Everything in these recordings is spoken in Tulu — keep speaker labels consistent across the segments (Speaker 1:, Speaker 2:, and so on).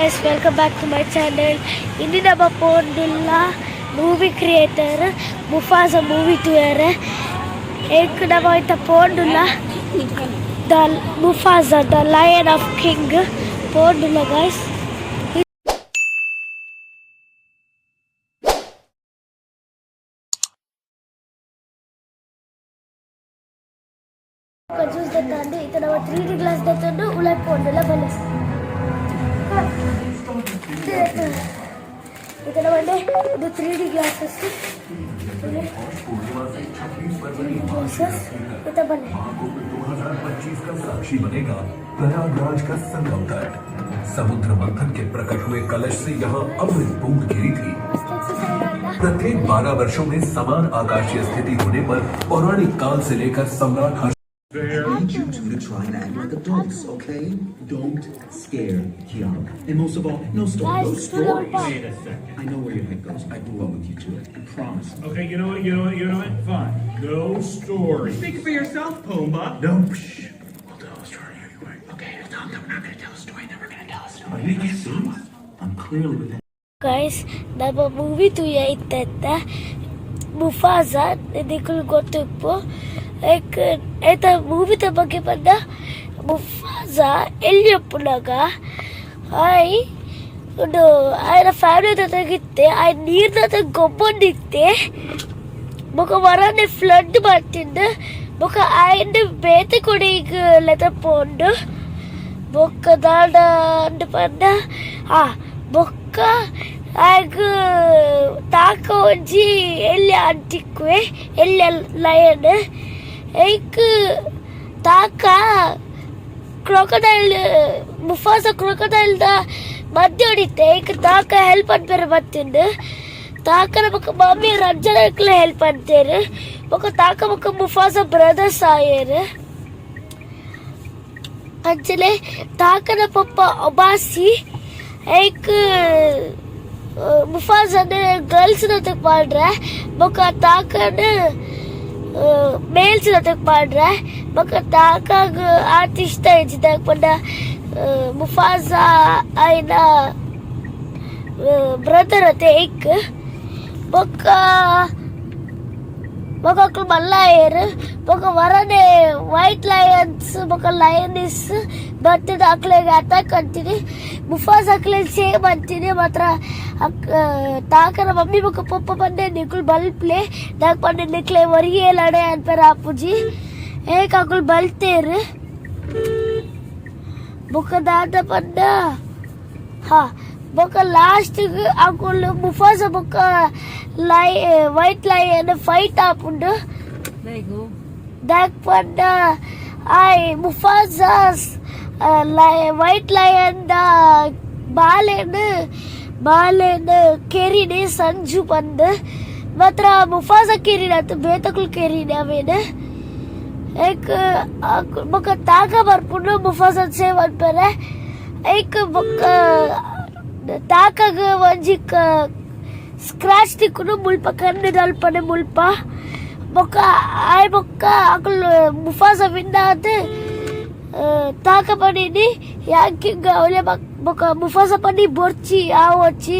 Speaker 1: Guys, welcome back to my channel. ಇನಿ ನಮ ಪೋಂದುಲ್ಲ ಮೂವಿ ಕ್ರಿಯೇಟರ್ ಮುಫಾಸ ಮೂವಿ ತೂಯರೆ. ಏಕ್ ನಮ ಇತ್ತ ಪೋಂಡುಲ್ಲ the Mufasa, the Lion of King ಪೋಂಡುಲ್ಲ guys. Juice ದತ್ತಂಡು ಇತ್ತ ನಮ್ಮ 3D glass ದತ್ತಂಡು ಉಲೈ ಪೋಂಡುಲ್ಲ ಬಲೆ. ಇತ್ತ ನಮ್ಮ ಇದು 3D glasses, 3D glasses ಇತ್ತ ಬನ್ನಿ.
Speaker 2: 2025 का साक्षी बनेगा प्रयागराज का संगम तट। समुद्र मंथन के प्रकट हुए कलश से यहाँ अमृत बूंद गिरी थी।
Speaker 1: ಮಸ್ತ್ ಎಕ್ಸಸೈಸ್ ಆಂಡ.
Speaker 2: प्रत्येक 12 वर्षों में समान आकाशीय स्थिति होने पर पौराणिक काल से लेकर सम्राट हर्ष
Speaker 3: I need you two to try and act like adults, okay? Don't scare Kiara. And most of all, no stories. No
Speaker 1: Guys, full on
Speaker 3: stories.
Speaker 1: pop.
Speaker 4: Wait a second.
Speaker 3: I know where your head goes. I grew up with you two. I promise.
Speaker 4: Okay, you know what, you know what, you know what? Fine. No story.
Speaker 5: Speak for yourself, Pumbaa.
Speaker 2: No, shh. We'll tell a story anyway.
Speaker 5: Okay, tell them we're not gonna tell a story, then we're gonna tell a story.
Speaker 3: Are you serious? I'm clearly within
Speaker 1: guys, ನಮ್ಮ ಮೂವಿ ತೂಯ ಇತ್ತ ಮುಫಾಜಾ ನಿಕುಲು ಗೊತ್ತುಪ್ಪು. ಲೈಕ್ ಏತ ಮೂವಿದ ಬಗ್ಗೆ ಪಂಡ ಮುಫಾಜಾ ಎಲ್ಲಿ ಉಪ್ಪುನಗ ಆಯ್ ಉಂದು ಆಯ್ನ ಫ್ಯಾಮಿಲಿ ಜೊತೆಗಿತ್ತೆ. ಆಯ್ ನೀರ್ದ ಗೊಬ್ಬೊಂದಿತ್ತೆ. ಬೊಕ ವರನೆ ಫ್ಲಡ್ ಬತ್ತಿಂದು. ಬೊಕ ಆಯ್ನ ಬೇತೆ ಕೊಡಿಗ್ ಲೆತ ಪೋಂಡು. ಬೊಕ್ಕ ದಾದ ಅಂದ್ ಪಂಡ ಆ ಬೊಕ್ಕ ಆಯ್ಗ್ ತಾಕ ಒಂಜಿ ಎಲ್ಯ ಅಂತಿಕ್ವೆ ಎಲ್ಯ ಲಯನ್. ಐಕ್ ತಾಕ ಕ್ರೊಕೊಡೈಲ್ ಮುಫಾಸ ಕ್ರೊಕೊಡೈಲ್ ದ ಮಧ್ಯ ಹೊಡಿತೆ. ಐಕ್ ತಾಕ ಹೆಲ್ಪ್ ಅನ್ಪೆರೆ ಬತ್ತಿಂಡು. ತಾಕನ ಬೊಕ ಮಮ್ಮಿ ರಜ್ಜನಕ್ಲೆ ಹೆಲ್ಪ್ ಅಂತೇರು. ಬೊಕ ತಾಕ ಬೊಕ ಮುಫಾಸ ಬ್ರದರ್ಸ್ ಆಯೆರ್. ಅಂಚನೆ ತಾಕನ ಪಪ್ಪ ಒಬಾಸಿ ಐಕ್ ಮುಫಾಸನ್ ಗರ್ಲ್ಸ್ ನೊಟ್ಟುಗ್ ಪಾಡ್ರೆ. ಬೊಕ ತಾಕನ್ ಮೇಲ್ಸ್ ನೊಟ್ಟುಗ್ ಪಾಡ್ರೆ. ಬೊಕ ತಾಕಾಗ್ ಆತ್ ಇಷ್ಟ ಇಜ್ಜಿ ದಾಯೆ ಪಂಡ ಮುಫಾಸ ಆಯ್ನ ಬ್ರದರ್ ಅತೆ ಐಕ್. ಬೊಕ್ಕ ಬೊಕ ಅಕುಲು ಮಲ್ಲ ಆಯೆರ್. ಬೊಕ ವರನೆ ವೈಟ್ ಲಯನ್ಸ್ ಬೊಕ ಲಯನಿಸ್ ಬತ್ತುದು ಅಕ್ಲೆಗ್ ಅಟ್ಯಾಕ್ ಅಂತೀನಿ. ಮುಫಾಸ್ ಅಕ್ಲೆಗ್ ಸೇವ್ ಅಂತೀನಿ. ಮಾತ್ರ ಅಕ್ ತಾಕನ ಮಮ್ಮಿ ಬೊಕ ಪೊಪ್ಪ ಪಂಡೆ ನಿಕುಲು ಬಲ್ಪ್ಲೆ ದಾಯೆ ಪಂಡ ನಿಕ್ಲೆ ಒರಿಯೇ ಲಡೆ ಅನ್ಪೆರೆ ಆಪುಜಿ. ಏಕ್ ಅಕುಲು ಬಲ್ತೇರ್. ಬೊಕ ದಾದ ಪಂಡ ಹಾ ಬೊಕ ಲಾಸ್ಟ್ ಅಕುಲು ಮುಫಾಸ ಬೊಕ ಲೈ ವೈಟ್ ಲಯನ್ ಫೈಟ್ ಆಪುಂಡು. ದಾಯೆ ಪಂಡ ಆಯ್ ಮುಫಾಸ ವೈಟ್ ಲಯನ್ ದ ಬಾಲೆನ್ ಬಾಲೆನ್ ಕೆರಿನೆ ಸಂಜು ಪಂದ್. ಮಾತ್ರ ಮುಫಾಸ ಕೆರಿನ ಅತ್ ಬೇತಕುಲು ಕೆರಿನೆ ಅವೇನ್. ಐಕ್ ಬೊಕ ತಾಕ ಬರ್ಪುಂಡು ಮುಫಾಸ ಸೇವ್ ಮನ್ಪೆರೆ. ಐಕ್ ಬೊಕ ತಾಕಗ್ ಒಂಜಿ ಸ್ಕ್ರಾಚ್ ತಿಕ್ಕುಂಡು ಮುಲ್ಪ ಕಣ್ಣುದಲ್ಪನೆ ಮುಲ್ಪ. ಬೊಕ ಆಯ್ ಬೊಕ್ಕ ಅಕುಲು ಮುಫಾಸ ವಿನ್ ಆದ್ ತಾಕ ಪಂಡಿನಿ ಯಾಂಕಿಂಗ್ ಅವಲೆ. ಬೊಕ ಮುಫಾಸ ಪಂಡಿ ಬೊರ್ಚಿ ಆವೊಚ್ಚಿ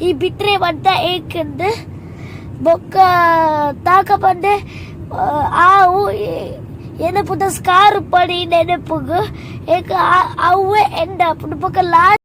Speaker 1: ಈ ಬಿಟ್ರೆ ಮಂತ ಏಕಂದ್. ಬೊಕ್ಕ ತಾಕ ಪಂಡೆ ಆವು ಎನ್ನ ಪುದ ಸ್ಕಾರ್ ಉಪ್ಪಡಿ ನೆನಪುಗು ಏಕ್ ಅವ್ವೆ ಎಂಡ್ ಆಪುಂಡು. ಬೊಕ ಲಾಸ್ಟ್